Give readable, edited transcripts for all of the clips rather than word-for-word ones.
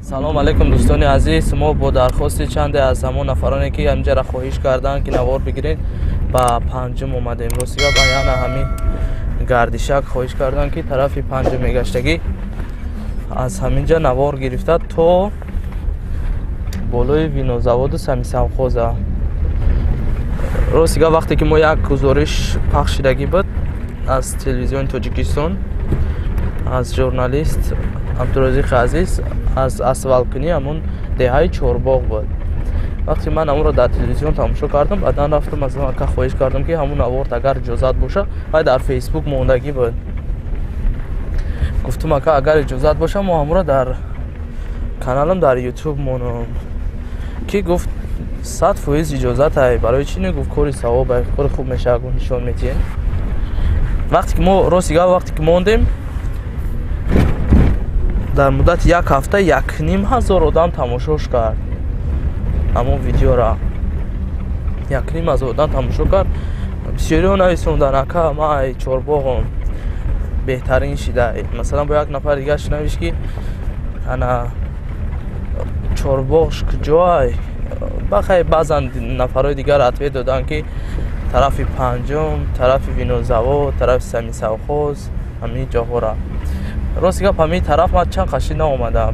Салом алейкум дӯстони азиз. Мо бо дархости чанде аз ҳамон нафароне ки ҳаминҷара хоҳиш карданд ки навор бигиред ба панҷум омадем. Рости гап аяна ҳамин гардишак хоҳиш карданд ки тарафи панҷум мегаштагӣ аз ҳаминҷа навор гирифта то болои винозаводу Семисовхоза. Рости гап вақте ки мо як гузориш пахш шидагӣ буд аз телевизиони Тоҷикистон аз журналист Абдуразиқи Азиз аз асфалткунӣ ҳамон деҳаи Чорбоғ буд. Вақте ман ҳамонро дар телевизион тамошо кардам, баъдан рафтам аз ака хоҳиш кардам ки ҳамон наворд агар иҷозат боша, вай дар Фейсбук мондагӣ буд. Гуфтам ака агар иҷозат боша мо ҳамонро дар каналам дар Ютуб монам. Ки гуфт 100% иҷозат ай, барои чӣ не, гуфт кори савоб ай, кори хуб мешавад, гуфт нишон медиҳем. Вақте ки мо рости гап вақте ки мондем дар муддати як ҳафта 1,5 ҳазор одам тамошош кард. Ҳамон видеора 1,5 ҳазор одам тамошо кард. Бисёриҳо нависонданд ака ман ай Чорбоғом беҳтарин шида. Масалан бо як нафар дигараш навишт ки ана Чорбоғш куҷо ай. Бахай баъзан нафарҳои дигар ответ доданд ки тарафи панҷум, тарафи винозавод, тарафи Семисовхоз, ҳамин ҷоҳора. Рости гап ҳамин тараф ман чанд қаши наомадам.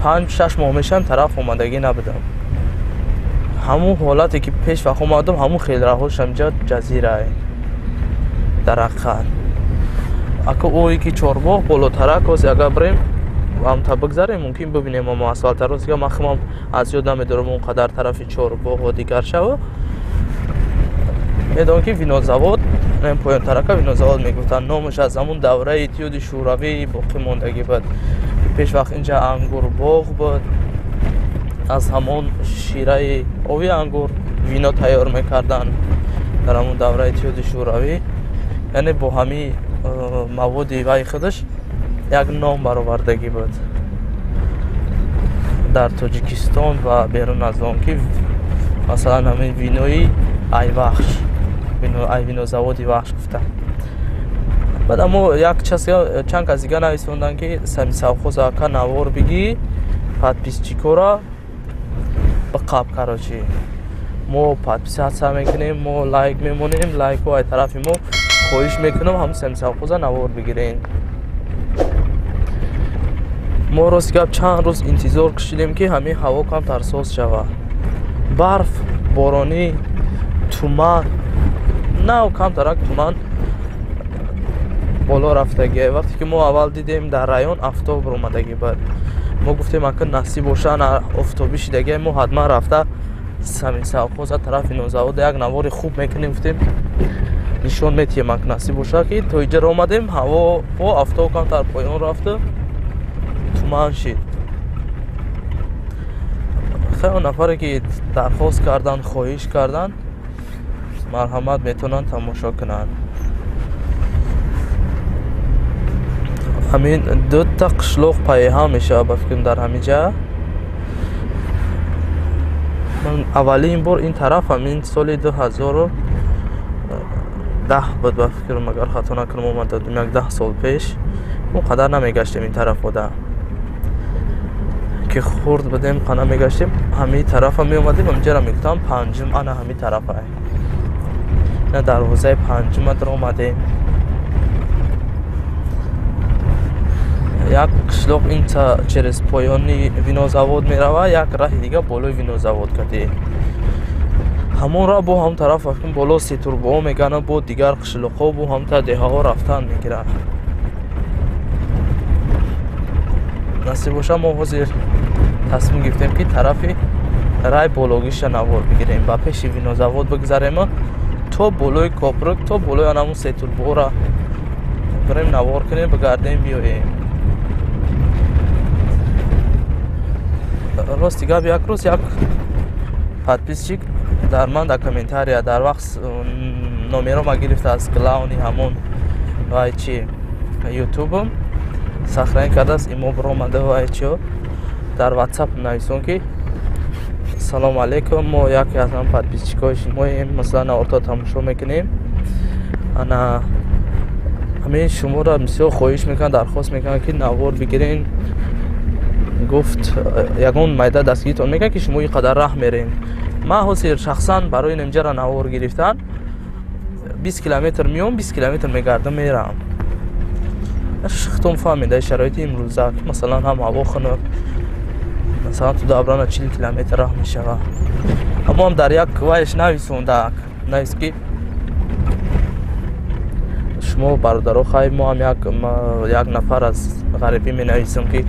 5-6 моҳ мешавам тараф омадагӣ набудам. Ҳамун ҳолате ки пеш вақт омадам, ҳамун хелраҳош ҳамҷа ҷазирае. Дар ҳақиқат. Ака ое ки Чорбоғ болотарак оз агар бирем ҳамта бигзарем мумкин бибинем мо асфалта. Рости гап ман худам аз ёд намедорам он қадар тарафи Чорбоғ ва дигар шава. Медонам ки винозавод поёнтарака винозавод мегуфтанд. Номаш аз ҳамун давраи Иттиҳоди Шӯравӣ боқӣ мондагӣ буд. Пеш вақт инҷа ангурбоғ буд. Аз ҳамон шираи ови ангур вино тайёр мекарданд дар ҳамон давраи Иттиҳоди Шӯравӣ. Яъне бо ҳамин маводи вай худаш як ном баровардагӣ буд дар Тоҷикистон ва берун аз он ки масалан ҳамин винои Айвахш, ай винозаводи Вахш гуфтанд. Баъд амо як чанд кас дига нависонданд ки Семисовхоз ака навор бигӣ подписчикора биқаб короче. Мо подписаться мекунем, мо лайк мемонем, лайкҳо ай тарафи мо хоҳиш мекунам ҳамун Семисовхоза навор бигирен. Мо рости гап чанд рӯз интизор кашидем ки ҳамин ҳаво камтар соз шавад. Барф, боронӣ, туман, нав камтарак туман боло рафтагӣ. Вақте ки мо аввал дидем дар район офтоб омадагӣ буд. Мо гуфтем ака насиб боша офтобӣ шидагӣ, мо ҳатман рафта Семисовхоза тарафи винозавод як навори хуб мекунем, гуфтем нишон метиҳем ака насиб боша ки то иҷара омадем, ҳаво бо офтоб камтар поён рафта туман шид. Хеле нафаре ки дархост карданд, хоҳиш карданд, марҳамат метавонанд тамошо кунанд. Ҳамин дута қишлоқ пайҳам мешавад ба фикрам дар ҳамин ҷа. Ман аввалин бор ин тараф ҳамин соли 2010 буд ба фикрам, агар хато накунам омада будем як 10 сол пеш. Он қадар намегаштем ин тарафода. Ки хурд будем қана мегаштем, ҳамин тарафа меомадем, ҳаминҷара мегуфтам панҷум, ана ҳамин тарафа. На дарвозаи панҷума даромадем. Як қишлоқ ин через поёни винозавод мерава, як раҳи дига болои винозавод кардӣ. Ҳамон ра бо ҳам тараф рафтем, боло сетурбоҳо мегӯянд, бо дигар қишлоқҳо бо ҳамта деҳаҳо рафтан мегиранд. Насиб боша мо ҳозир тасмим гирифтем ки тарафи рай бологиша навор бигирем, ба пеши винозавод бигзарем то болои копрук, то болои анамун сетурбоҳора бирем навор кунем, бигардем, биёем. Рости гап як рӯз як подписчик дар ман дар комментария дар вақт номеро ма гирифта аз главни ҳамон вай чи ютубам сохранӣ кардааст, имо биромада вай чио дар ватсап нависон ки салом алейкум, мо яке аз ҳам подписчикҳои шумоем, масалан наворто тамошо мекунем, ана ҳамин шуморо бисёр хоҳиш мекунам, дархост мекунам ки навор бигирен. Гуфт ягон майда дастгиритон мекард, ки шумо ин қадар раҳ мерен. Ман ҳозир шахсан барои инҷара навор гирифтан 20 километр меом, 20 километр мегардам, мерам. Худтон фаҳмида шароити имрӯза, масалан ҳам ҳаво хунук, масалан ту даврана 40 километр раҳ мешавад. Аммо ҳам дар як вайш нависонда, навис ки шумо бародаро, хай мо ҳам як нафар аз ғарибӣ менависам, ки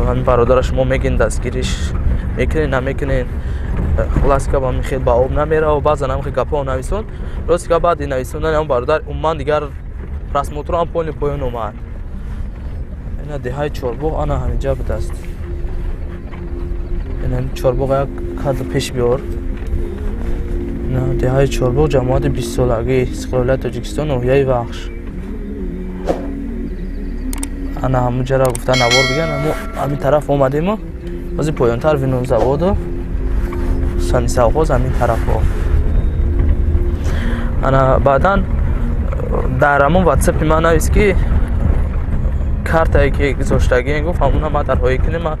ҳамин бародара шумо мегин дастгириш мекунед, намекунед. Хулас ка ба хел ба об намерава. Баъзан ҳам хел гапҳо нависон. Рости ка баъди нависондани ҳам бародар умуман дигар просмотрро ҳам полни поён омад. Ина деҳаи Чорбоғ ана ҳаминҷа будааст. Ина Чорбоғ як кадр пеш биёр. Ина деҳаи Чорбоғ, ҷамоати 20-солагӣ, истиқлолияти Тоҷикистон, ноҳияи Вахш. Ана ҳамунҷара гуфта навор бигиран, мо ҳамин тараф омадему ҳозир поёнтар винозаводу Самисавхоз ҳамин тарафҳо. Ана баъдан дар ҳамон ватсапи ман навис, ки картае ки гузоштагӣ, гуфт ҳамуна ман дарҳоӣ кунем, ман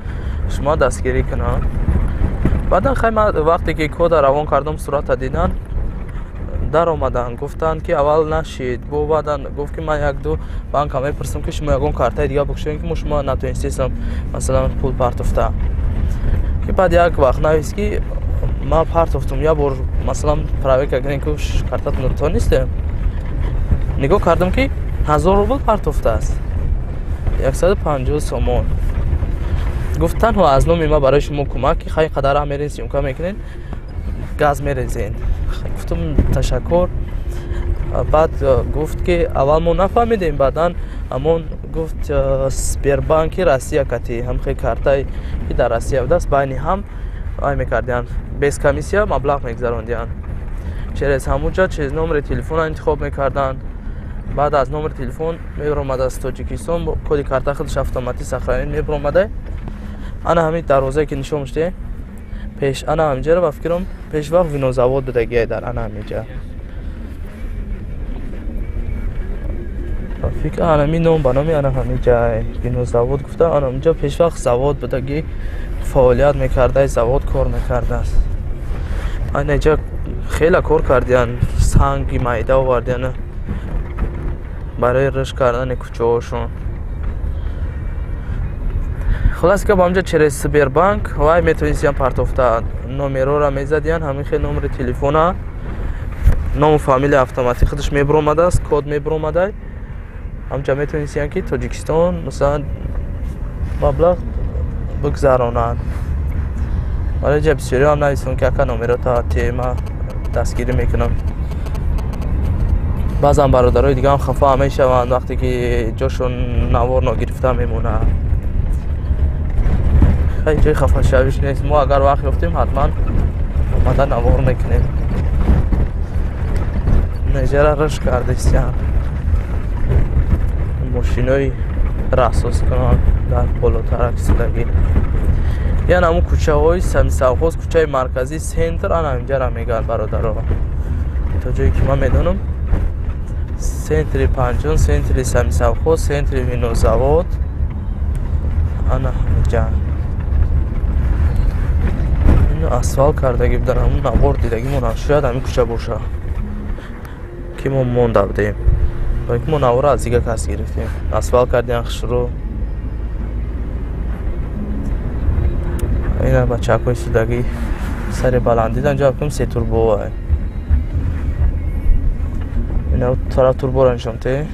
шумо дастгирӣ кунам. Баъдан хай ман вақте ки кода равон кардам, сурата дидан даромаданд, гуфтанд ки аввал нашид. Бо баъдан гуфт, ки ман як-ду банка мепурсам, ки шумо ягон картаи дига бикушоед, ки мо шумо натонистесам масалан пул партофта. Ки баъд як вақт навис, ки ман партофтум, як бор масалан проверка кунем, ки картатон тонистем. Нигоҳ кардам, ки 1000 рубл партофтааст, 150 сомон. Гуфт танҳо аз номи ман барои шумо кӯмак, ки хай қадар раҳ мерен, съёмка мекунед, газ мерезен. Гуфтам ташаккур. Баъд гуфт, ки аввал мо нафаҳмидем, баъдан ҳамон гуфт Сбербанки Россия кати ҳамхел картае ки дар Россия будааст, байни ҳам ай мекардианд, без комиссия маблағ мегузарондианд. Через ҳамунҷа через номери телефона интихоб мекарданд. Баъд аз номери телефон мебаромад аз Тоҷикистон, коди карта худаш автоматӣ сохранен мебаромада. Ана ҳамин дарвозае ки нишон шудем пеш, ана ҳаминҷаро ба фикрам пешвақт винозавод будагиай дар ана ҳаминҷа. Ба фикр анами ном ба номи ана ҳаминҷа винозавод гуфта, ана ҳаминҷа пешвақт завод будагӣ, фаъолият мекардай, завод кор мекардааст. Ана инҷа хеле кор кардиянд, санги майда овардиянд барои рушд кардани кӯчаҳошон. Хулас ка ба ҳамҷа через Сбербанк вай метавонистиян партофта, номерора мезадиян, ҳамин хел номери телефона, ному фамилия автоматӣ худаш мебаромадааст, код мебаромадай. Ҳамҷа метавонистиян, ки Тоҷикистон масалан маблағ бигзаронанд. Барои ҷа бисёриҳо ҳам нависанд, ки ака номерота тема дастгирӣ мекунам. Баъзан бародарои дига ҳам хафа мешаванд, вақте ки ҷошон навор ногирифта мемонад. Хай ҷои хафашавиш нест. Мо агар вақт ёфтем, ҳатман омада навор мекунем. Нежара рушд кардистиянд, мошинои раҳсозкунанд дар болотарак истодагӣ. Яъне ҳамун кӯчаҳои Самисавхоз, кӯчаи марказӣ, центр ана ҳаминҷара мегӯянд бародаро. То ҷое ки ман медонам, центри Панҷон, центри Самисавхоз, центри винозавод ана ҳаминҷа. Ино асфалт кардагӣ будан, ҳамун навор дидагимон шояд ҳамин кӯча боша, ки мо монда будем. Ки мо наворро аз дига кас гирифтем. Асфалт кардиян хушрӯ. Ина бачакҳои судагӣ сари баландӣ ҷавоб кунам, се турбо. Ина тараф турборо нишон те.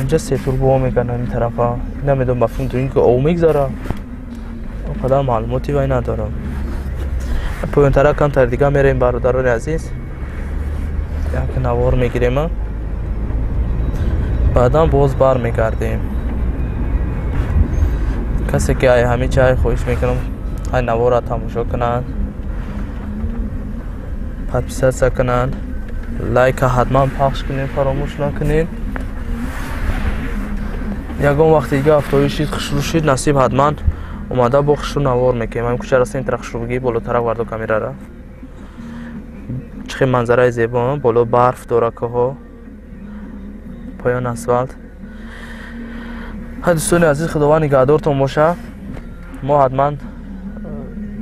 Инҷа се турбо мекунанд ин тарафа. Намедонам, ба фикр ин ки об мегзара. Он қадар маълумоти вай надорам. Поёнтара камтар дига мерем, бародарони азиз. Як навор мегирем, баъдан боз бармегардем. Касе ки ай ҳамин чай, хоҳиш мекунам, ай наворро тамошо кунанд, подписаться кунанд, лайка ҳатман пахш кунед, фаромӯш накунед. Ягон вақти дига ҳафтои шид, хушрӯ шид, насиб, ҳатман омада бо хушрӯ навор мекунем. Ҳамин кӯчаро центра хушрӯ бигӣ, болотарак вардо камерара. Чӣ хел манзараи зебо, боло барф дора кӯҳҳо, поён асфалт. Дӯстони азиз, Худованд нигаҳдортон боша. Мо ҳатман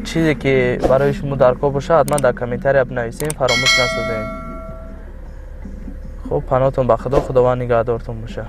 чизе ки барои шумо дар кор боша, ҳатман дар комментария бинависем, фаромӯш насозем. Хуб, паноҳтон ба Худо, Худованд нигаҳдортон боша.